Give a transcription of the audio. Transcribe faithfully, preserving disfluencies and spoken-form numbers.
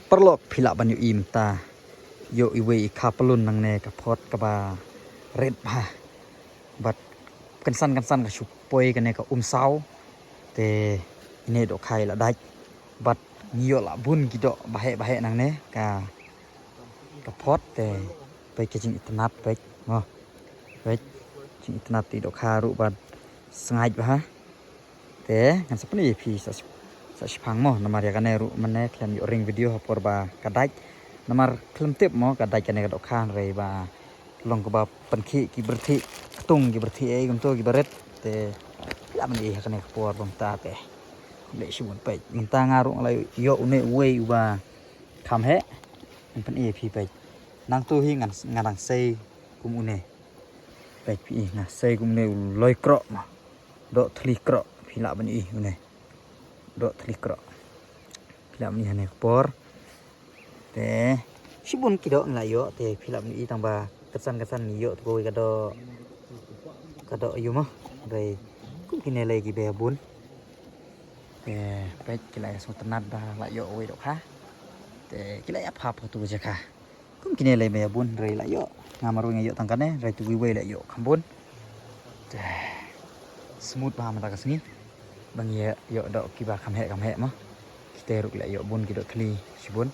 Paralok, phi lah ban ïohi mynta, ïoh iwei i kha pyllun nangne, ka phot kaba rit bha. Bad kynsan kynsan ka shu poi kane ka umsaw. Te ine dohkha i la dait. Bad ngi ïoh la bun ki doh baheh baheh nangne ka, ka phot te. Peit ka jingitynnat, peit mo. Peit jingitynnat i dohkha ruh bad sngaid bha. Te ngan sa pyni ïa phi sa, sa shiphang mo, namar ïa kane ruh mynne khlem ïoh ring video ha por ba ka dait. Namar khlem tip mo ka dait kane ka dohkha, hynrei ba long kaba pynkhih ki byrthih, ktung ki byrthih ei kumto ki barit. Te phi lah ban ïohi ha kane ka por ba mynta te. Leh shibun, peit mynta nga ruh nga la ïoh une uwei uba kham heh. Ngan pyni ïa phi, peit. Nangtu hi ngan, nga dang sei kum une. Peit phi, nga sei kum une u loi kroh mo. Doh thli kroh, phi lah ban ïohi une. Doh thli kroh. Phi lah ban ïohi ha kane ka por. Te shibun ki doh ngi la ïoh, te phi lah ban ïohi tang ba kynsan kynsan ngi ïoh te kawei ka doh, ka doh ïa u mo. Hynrei kum kine lei kiba bun. Te peit ki la ïa sngewtynnat ba la ïoh uwei dohkha. Te ki la ïa phah ha tu ka jaka. Kum kine lei ba ïa bun, hynrei la ïoh. Nga marwei nga ïoh tang kane, hynrei tu kiwei la ïoh kham bun. Te smooth bha mynta ka sngi. Ba ngi ïoh doh kiba kham heh kham heh mo. Kita ruh la ïoh bun ki doh thli shibun.